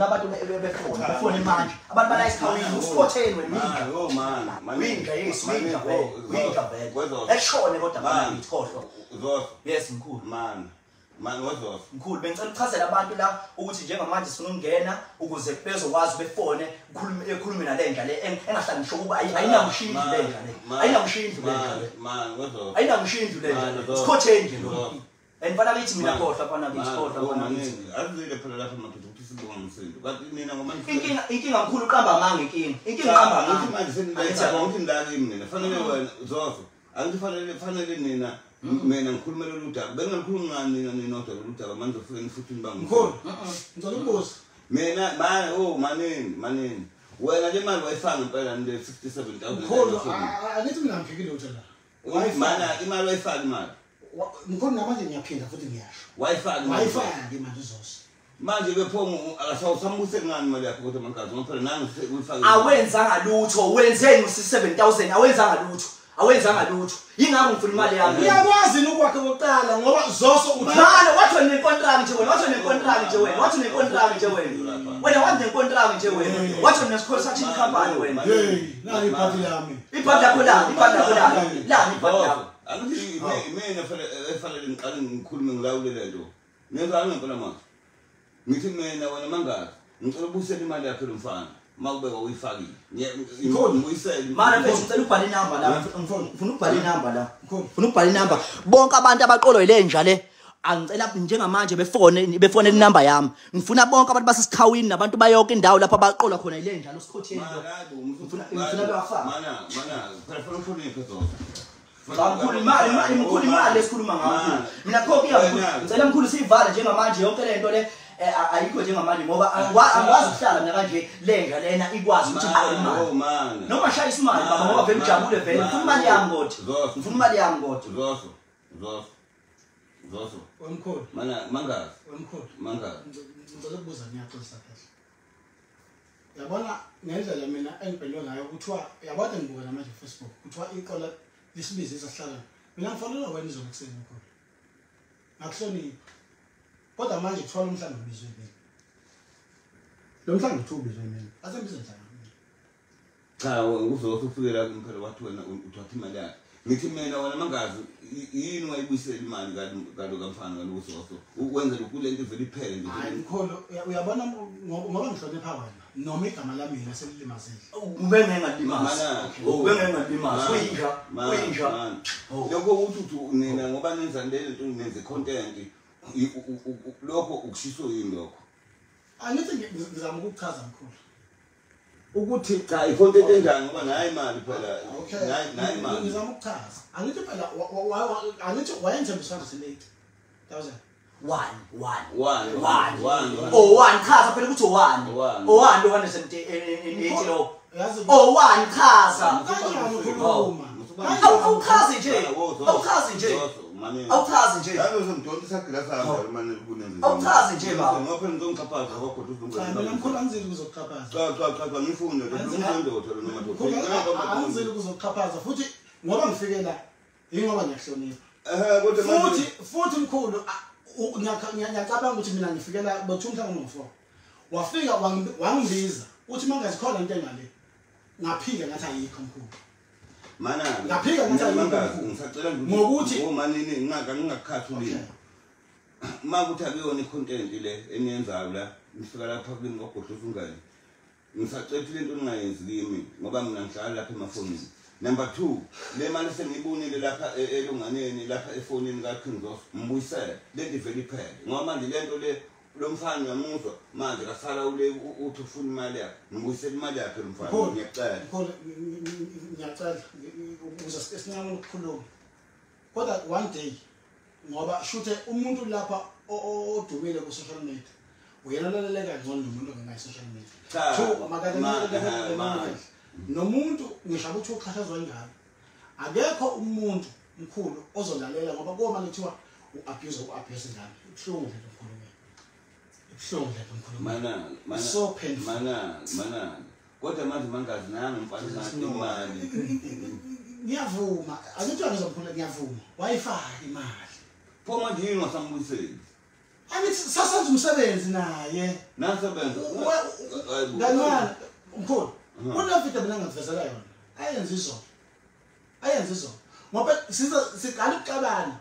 Ngifuna abantu befone, befone manje. Abantu bala esikhawini usikhotheni wena winja. Oh man, winja yes, winja vele. Winja vele. Eshone kodwa manje ngikhohlwa. Zoso. Yes mkhulu. Man. Man wezoso. Mkhulu bengicela ukuchazela abantu la ukuthi njengamanje sifuna ukungena ukuze bezokwazi befone ekhulume nalenja le engahlali ngisho ukuba ayinamshindlu lenja le. Ayinamshindlu lenja le. Man wezoso. Ayinamshindlu lenja. Sikhotheni nje lo. And fana kithi mina khohlwa fana kithi khohlwa fana kithi. Azile phela lapha madoda ukuthi sibonga umsindo. Kanti nina ngoba inkinga mkhulu uqamba amanga inkinga. Inkinga uqamba amanga. Manje seniletha ukuthi ngilala kimi nina. Fanele wena Zoso. Angithi fanele nina mina ngikhulumela lolu daba. Bengingakhulumi ngani nina ninodwa lolu daba manje ufike nifuthi nibange. Mkhulu. Ngicela ukubuza. Mina man oh manini. Wena le mali wayifaka impela le 67,000. Mkhulu angithi mina ngiphikile lutho la. Mana imali wayifaka imali. Mkhulu namanje ngiyaphinda futhi ngiyasho. Wayifaka imali uZoso. Manje bephongo akasawusambuse ngani imali yakho kodwa mankazi ngoba phela nangu uyifaka. Awenzanga lutho, wenzeni u67,000 awenzanga lutho. Awenzanga lutho. Yingakho ngifuna imali yami. Uyakwazi ukwakhe kokuqala ngoba Zoso uthana wathi necontract nje wena, wathi necontract nje wena, wathi necontract nje wena. Wena wathi necontract nje wena. Wathi ne-construction company wena. Hey, nali ibhadi lami. Ibhadi lakho la, ibhadi lakho la. La ibhadi lakho. Angithi mina fanele ngiqale ngikhulume ngilawule lento. Nenzani ngempela manje? Ngithi mina wena mangazi, ngicela ubuyisele imali yakhe lo mfana. Makubeka uyifakile. Ngiyibuyisele. Mana mfethu ngicela ubhale inamba la. Ngifuna ubhale inamba la. Ngifuna ubhale inamba. Bonke abantu abaqolwe lenja le angicela njengamanje befone inamba yami. Ngifuna bonke abantu basesikhawini nabantu bayonke indawo lapha abaqolwa khona ilenja lo sikhotheni lo. Ngifuna bafaka. Mana phela funa uhloniphe Zoso. Mkhulu imali mkhulu imali esikhuluma ngayo. Mina pho ngicela mkhulu siyivale njengamanje yonke lento le ayikho njengamanje ngoba angikwazi ukuhlala mina kanje lenja lena ikwazi ukuthi iqole imali. Noma shaya isimali baba ngoba vele ujabule vele ngifuna imali yami kodwa. Ngifuna imali yami kodwa. Zoso. Zoso. Zoso. Wemkhulu. Mana mangazi. Wemkhulu. Mangazi. Ngicela ukubuza ngiyaxolisa kahle. Yabona ngendlela mina engibhelwe ngayo kuthiwa yabona ngibuka namanje Facebook kuthiwa iqola lisibize sahlala. Mina ngifonela wena izolo ekuseni mkhulu. Ngakuhlonipha. Kodwa manje kuthiwa lo mhlangano ubizwe mina. Lo mhlangano kuthiwa ubizwe mina. Asembize njani? Cha uZoso ufikela kumphela wathi wena uthatha imali yakhe. Ngithi mina wena mangazi yini wayibuyisela imali kalo kamfana kalo uZoso. Ukwenzela ukuthi lento ivele iphele nje. Hayi mkhulu uyabona ngoba ngihlonipha wena noma igama lami yena selilimazile. Ube ngengalimazi. Ube ngengalimazi. Uyinja, uyinja. Lokho ukuthi nina ngoba nenza lento nenze content lokho ukushiso yini lokho? Angithi ngizama ukuchaza mkhulu. Ukuthi cha icontent enjani ngoba nayi imali phela. Nayi imali. Ngizama ukuchaza. Angithi phela angithi wayenzembisa 180,000. 1 1 1 1 oh 1 chaza phela ukuthi 1 oh 1 lo 180 lo. Oh 1 chaza. Awuchazi nje. Awuchazi nje. Awuchazi nje. Yazi uzongidonsa igilasi lami manje kunenze. Awuchazi nje baba. Ngoba phela ngizongixhaphaza kodwa uzongixhaphaza. Cha mina mkhulu angizeli ukuzokuxhaphaza. Cha ngifunde lo ndoda lo noma angizeli ukuzokuxhaphaza futhi ngoba ngifike la ingoba ngiyahlonipha. Kodwa manje futhi mkhulu ngiyacabanga ukuthi mina ngifike la bethu umhlangano ngo4. Wafika wangibiza uthi mangazikhona into engale. Ngaphika ngathi ayikho mkhulu. Mana ngaphika ngathi ayikho ngisacela ngokuthi omanini ngingakhathulile. Makuthi akuyona icontent le eniyenzayo la ngifika lapha kimi ngogodla ungane. Ngisacela lento ningayenzi kimi ngoba mina ngihlala lapha emafonini. Number 2 le mali sengiyibonile lapha elunganeni lapha efonini ka King Zoso mbuyisele lento ivele iphele ngoba manje lento le lo mfana uyamuzwa manje kasala ule uthi ufuna imali yakhe ngibuyisele imali yakhe lo mfana ngiyacela. Mkhulu ngiyacela ukuze sincane ukukhuluma. Kodwa one day ngoba shuthe umuntu lapha odumile ku social media uyena laleleka ngcono nomuntu ongenayo social media. Two makadeni nomuntu ngisho ukuthi uxhashazwa ingane. Akekho umuntu mkhulu ozolalela ngoba koma kuthiwa uabuse ingane. Ibuhlungu lento mkhulu. Ibuhlungu lento mkhulu. Mana so painful. Mana kodwa manje mangazi nami mfana imali. Ngiyavuma. Angithi ngizomkhulu ngiyavuma. Wayifaka imali. Pho manje yini wasambuyiseli? Angithi sasenza umsebenzi naye. Nasebenza. Kancane mkhulu. Kunefita mina ngivezela yona. Ayenza izolo. Ayenza izolo. Ngoba siza siqala ukuxabana.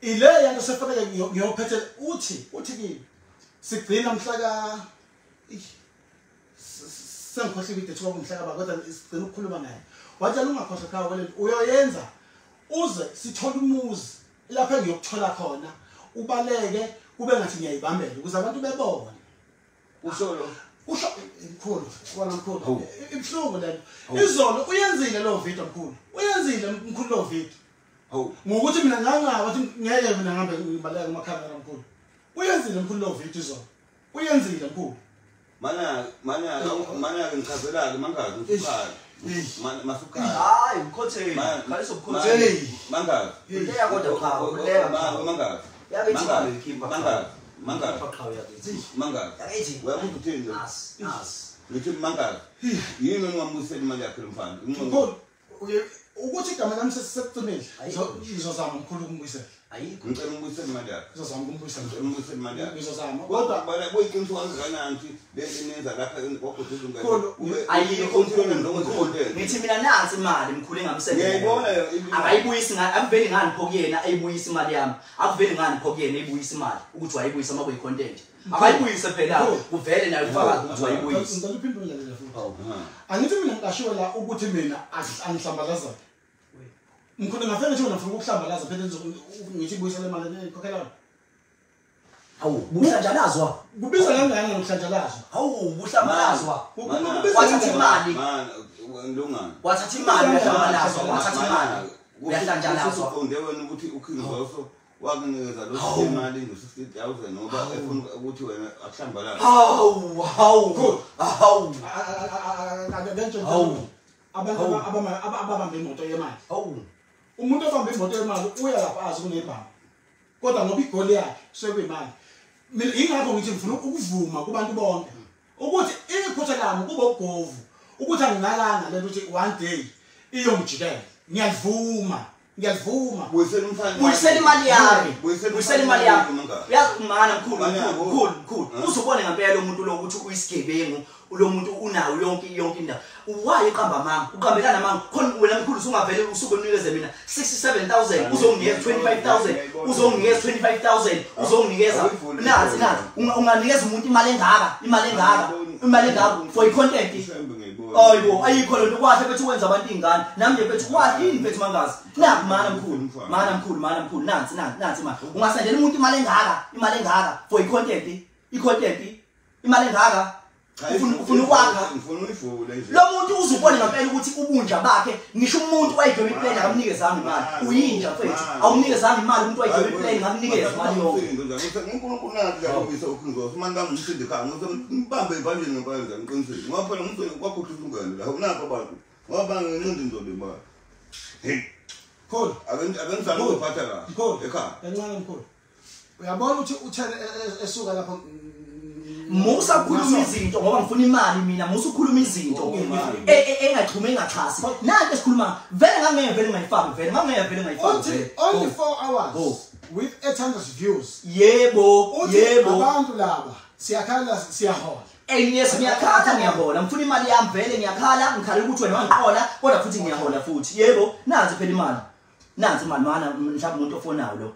Ile yanto sefanele ngiyophethe uthi kimi sigcina mhla ka sengikhohle idate kwabo mhla ka kodwa sigcina ukukhuluma naye. Wathi ungakhohlwa khaya kwalento uyoyenza uze sithole umuzi lapho engiyokuthola khona ubaleke kube ngathi ngiyayibambela ukuze abantu bebone. Usho lo usho mkhulu wona mkhulu ibhlungu lento. Izolo uyenzile lo video mkhulu. Uyenzile mkhulu lo video. Ngokuthi mina ngangaba wathi ngeke mina ngihambe ngibaleke kumakhamera mkhulu. Uyenzile mkhulu lo video izolo. Uyenzile mkhulu. Mana ngichazela ke mangazi usukhala. Masukhala. Hayi mkhotheni. Khaliso mkhotheni. Mangazi. Leya kodwa cha, leya mangazi. Yakithi ikhipha. Mangazi. Mangazi. Mangazi. Yakithi. Uyakuthini? As. Ngithi mangazi. Yini ongambuyisela imali yakhe lomfana? Mkhulu, ukuthi igama lami sesekucimile. Ngizozama mkhulu ukumbuyisela. Ayikho. Ngicela umbuyisele imali yakhe. Ngizozama ukumbuyisela. Ngicela umbuyisele imali yakhe. Ngizozama. Kodwa bala kuyiqiniso kangakanani ukuthi lento eniyenza lapha kwaGodisa ungane. Ayikho mkhulu. Ngithi mina nansi imali mkhulu engamsendela. Ngiyayibona. Akayibuyisi ngani, akuveli ngani pho kuyena ayibuyisa imali yami. Akuveli ngani pho kuyena ayibuyisa imali ukuthi wayibuyisa uma kuyi-content. Akayibuyise phela kuvele nayo ufakazi ukuthi wayibuyisa. Ngicela uphinde ungilalele futhi. Angithi mina ngiqashiwe la ukuthi mina angihlambalaza. Mkhulu ngafela nje ngifuna ukuhlambalaza phela ngithi buyisele imali ekhokhela. Hawu, buhlanjalazwa. Kubiza kangaka ngokuhlanjalazwa? Hawu, buhlambalazwa. Wathatha imali. Lungana. Wathatha imali uyahlambalazwa, wathatha imali. Uyahlanjalazwa. Uqonde wena ukuthi uKing Zoso wakunikeza lo imali nje 60,000 ngoba efuna ukuthi wena akuhlambalaze. Hawu, hawu. Hawu. Hawu. Abantu ababambe imoto yemali. Hawu. Umuntu obambe imoto yemali uya lapha azi kunebhange. Kodwa ngoba igoli yakhe sekuyimali. Mina ingakho ngithi ngifuna ukuvuma kubantu bonke ukuthi iphutha lami kube ugovu ukuthi anginakanga lento ukuthi one day iyongijikela. Ngiyalivuma. Ngiyalivuma. Buyisela umfana. Buyisela imali yami. Buyisela imali yami. Uyazi mana mkhulu mkhulu mkhulu. Uzobona ngempela umuntu lo ukuthi uyisigebengu, lo muntu unawo yonke indawo. Why uqamba amanga? Uqambelana amanga. Khona wena mkhulu usungavele usuke unikeze mina 67,000 uzonginikeza 25,000 uzonginikeza 25,000 uzonginikeza nathi nathi unganikeza umuntu imali engaka, imali engaka, imali engaka for i-content. Ayibo, ayikho lento kwahle bethu wenza abantu ingane. Nami nje bethu kwahle yini bethu mangazi. Naku mana mkhulu, mana mkhulu, mana mkhulu nansi nansi nansi imali. Ungasendela umuntu imali engaka, imali engaka for i-content, i-content, imali engaka. Ufuna ukwakha. Ngifuna uyivule nje. Lo muntu uzubone ngempela ukuthi ubunja bakhe ngisho umuntu wayidweba iplane akamnikezanga imali. Uyinja mfethu. Awumnikezanga imali umuntu wayidweba iplane ngamnikeza imali yonke. uNkulunkulu nathi yakubuyisa uKing Zoso. Manje bangumsindi ekhaya ngizobamba ibhanjeni ngempela nje ngiqinisile. Ngoba phela umsindi kwakhohlisa ungane la unakho abantu. Ngoba nginqindi ndoda imali. Hey. Mkhulu, akenzani ukuphatha la. Mkhulu, ekhaya. Kancane mkhulu. Uyabona ukuthi uthele esuka lapho Musa ukhuluma izinto ngoba ngifuna imali mina. Musa ukhuluma izinto engaxhume engaxhasi. Nanti esikhuluma vele ngangeke vele ngayifaki vele ngangeke vele ngayifaki. Only 4 hours with 800 views. Yebo, yebo. Abantu laba siyakhala siyahola. Yes, ngiyakhala ngiyahola. Ngifuna imali yami vele ngiyakhala, ngikhala ukuthi wena wangiqola kodwa futhi ngiyahola futhi. Yebo, nansi phela imali. Nansi imali mana mhlawumbe umuntu ofonayo lo.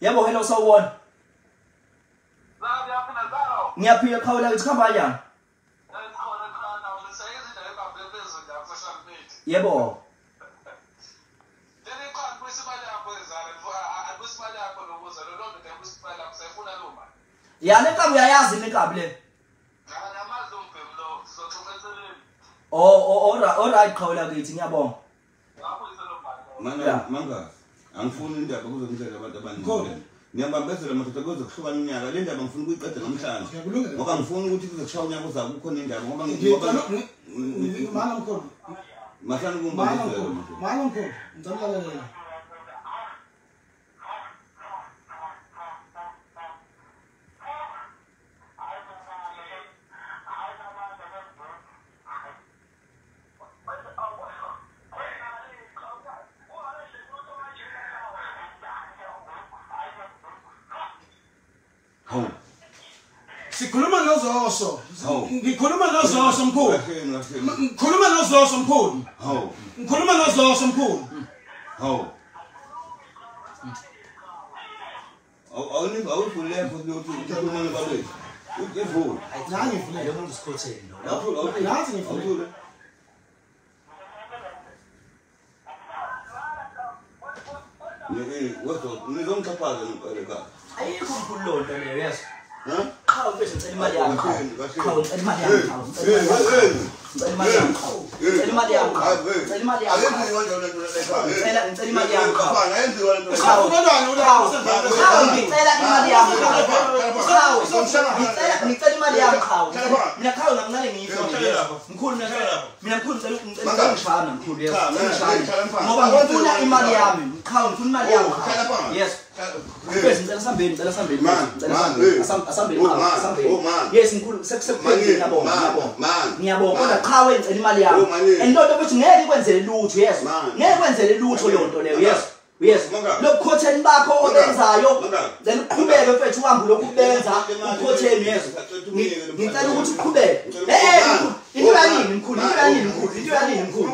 Yebo, hello sawubona. Ngiyaphila qhawula ukuthi khamba kanjani? Yebo. Ya le nkabi uyayazi le nkabi le. Oh, all right qhawula kithi ngiyabonga. Mana manga angifuni indaba kuzongitshela abantu abaningi. Ngiyabambezela madoda kuze kuhlukana unyaka le ndaba ngifuna ukuyiqeda namhlanje ngoba ngifuna ukuthi kuze kushaya unyaka ozayo kukhona indaba ngoba mana mkhulu mahlanu kumbambezela mana mkhulu ngicela ulalela. Hawu. Sikhuluma noZoso. Hawu. Ngikhuluma noZoso mkhulu. Kahleni kahleni. Ngikhuluma noZoso mkhulu. Hawu. Ngikhuluma noZoso mkhulu. Hawu. Awuniva awuvule futhi uthi ukhuluma nobabethu. Ivule. Nangi ngivule. Lo muntu usikhotheni lo. Awuthule awuthule. Nathi ngivule. Awuthule. Ngeke nizongixhaphaza ngempela ekhaya. Ayikho mkhulu loo nto leyo yeso. Ha? Qhawe mfethu ngicela imali yami. Kahleni kahleni. Qhawe ngicela imali yami. Qhawe ngicela imali yami. Ngicela imali yami. Qhawe ngicela imali yami. Qhawe ngicela imali yami. Ayenziwa njalo lento ekhaya. Ngicela imali yami. Qhawe. Ayenziwa lento. Usafunelwani Qhawe ngicela imali yami. Qhawe ngicela imali yami qhawe. Mina qhawe ngamncane ngiyisho. Mkhulu mina mkhulu ngicela ungishaya mkhulu yes. Ngoba ngifuna imali yami. Qhawe ngifuna imali yami. Yes. Mfethu ngicela sambeni ngicela sambeni. Ngicela sambeni. Asambeni qhawe asambeni. Yes mkhulu sekuphezulu ngiyabonga ngiyabonga. Ngiyabonga kodwa qhawe ngicela imali yami. And lonto futhi ngeke ikwenzele lutho yes. Ngeke kwenzele lutho lonto leyo yes. Yes. Lokukhotheni bakho obenzayo then uqhubeke mfethu uhambe lokhu benza ukhotheni yes. Ngicela ukuthi uqhubeke. Into yanini mkhulu into yanini mkhulu into yanini mkhulu.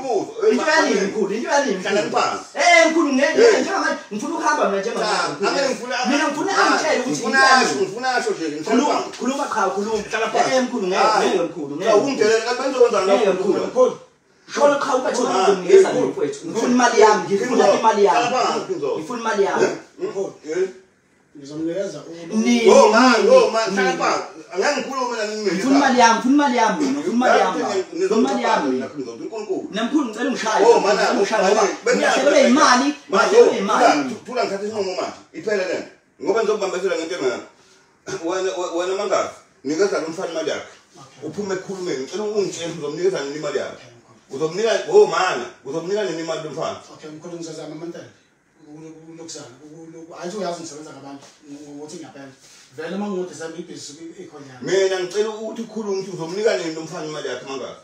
Into yanini mkhulu into yanini mkhulu. Mkhulu ngeke njengamanje ngifuna ukuhamba mina njengamanje. Mina ngifuna angitshele ukuthi ngifuna asho nje khuluma qha khuluma. Mkhulu ngeke mkhulu ngeke. Ungitshele kanti Ngeke mkhulu. Mkhulu. Shona qha uphethe ngiyeza mfethu. Ngifuna imali yami, ngifuna imali yami. Ngifuna imali yami. Mkhulu. Ngizomnikeza Nini? Oh man, oh man, hlala phansi. Angeke ngikhulume la ngimele. Ngifuna imali yami, ngifuna imali yami, ngifuna imali yami. Ngifuna imali yami. UNkulunkulu. Mina mkhulu ngicela ungishaye. Oh man, ungishaye ngoba ngiyashelelwe imali, ngiyashelelwe imali. Thula ngithatha isinqumo manje. Iphele lento. Ngoba ngizokubambezela ngento engaka. Wena mangazi, nikeza lo mfana imali yakhe. Uphume ekukhulumeni, ngicela ungitshele uzomnikeza nini imali yakhe. Uzomnika oh mana, uzomnika nini imali lomfana? Okay mkhulu ngizazama amantela. Kulokuzana athi uyazi ngisebenza ngabantu ngokuthi ngiyapenda. Vele uma ngingoDecember ibhizinisi ikhona. Mina ngicela ukuthi ukhulume ukuthi uzomnika nini lo mfana imali yakhe mangazi.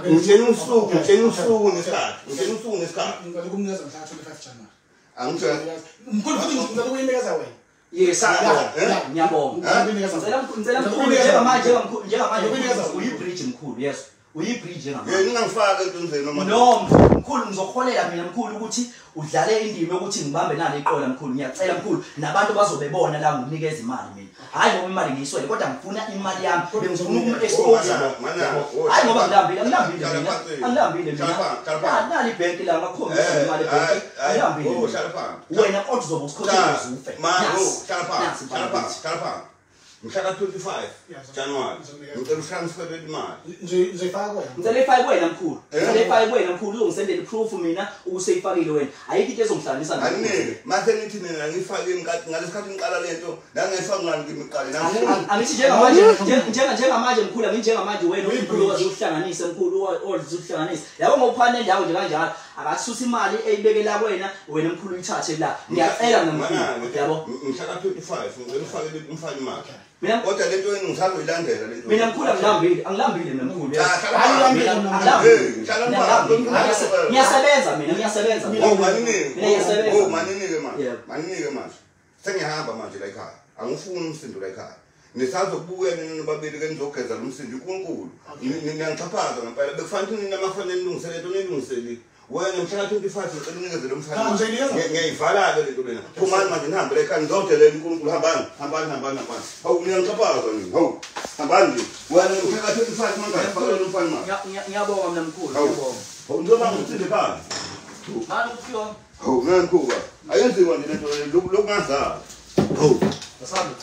Ngitshela usuku, ngitshela usuku nesikhathi, ngitshela usuku nesikhathi. Ngicela ukumnikeza mhla 25 January. Angitshela. Mkhulu futhi ngicela ukuyinikeza wena. Yes, ngiyabonga. Ngicela mkhulu njengamanje njengamanje uyibridge mkhulu yes. Uyibridge njengamanje. Yena ungangifaka entweni noma. No mkhulu ngizoholela mina mkhulu ukuthi udlale indima yokuthi ngibambe nale iqola mkhulu ngiyacela mkhulu nabantu bazobebona la ngikunikeza imali mina. Hayi ngoba imali ngiyiswele kodwa ngifuna imali yami bengifuna uku-expose. Hayi ngoba ngilambile angilambile mina. Angilambile mina. Nali ibhenki la ngakhombisa imali ebhenki. Angilambile. Wena kodwa uzobe usikhothele ufe. Hlala phansi. Hlala phansi. Hlala phansi. Mhla ka-25 January ngicela utransfer imali. Ngizoyifaka kuwena. Ngicela ifake kuwena mkhulu. Ngicela ifake kuwena mkhulu uzongisendela iproof mina ukuseyifakile wena. Ayikho into ezongihlanganisa nawe. Anginike. Mase nithi nina ngifake ngalesikhathi ngiqala lento ngangayifaki ngani kimi iqale. Angithi njengamanje njengamanje mkhulu anginjengamanje wena umkhulu okwazi ukuhlanganisa mkhulu okwazi ukuhlanganisa. Yabo ngokuphana endawo nje kanjalo akasusa imali eyibekela kuwena wena mkhulu uyithathe la. Ngiyacela mina mkhulu. Yabo. Mhla ka-25 ngicela ufake umfana imali. Mina kodwa lento yenu ngisazoyilandela lento. Mina mkhulu angilambile, angilambile mina mkhulu. Ngiyasebenza mina, ngiyasebenza mina. Oh maninike. Mina ngiyasebenza. Oh maninike manje. Maninike manje. Sengihamba manje la ekhaya. Angifuni umsindo la ekhaya. Nisazokubuya nina nobabili ke nizogeza lo msindo uNkulunkulu. Niyangixhaphaza ngempela. Bekufanele nina mafanele nilungisele lento nilungisele. Wena mhla ka-25 ngicela unikeze lo mfana. Ngiyayivala ke lento lena. Phumani manje nihambe la ekhaya nizodelela uNkulunkulu hambani. Hambani hambani hambani. Hawu niyangixhaphaza nina. Hawu. Hambani nje. Wena mhla ka-25 manje fakela lo mfana manje. Ngiyabonga mina mkhulu, ngiyabonga. Hawu ngizoba ngithile ekhaya. Manje kuthiwa Hawu ngani mkhuba. Ayenziwa nje lento lokungazali. Hawu. Asambe.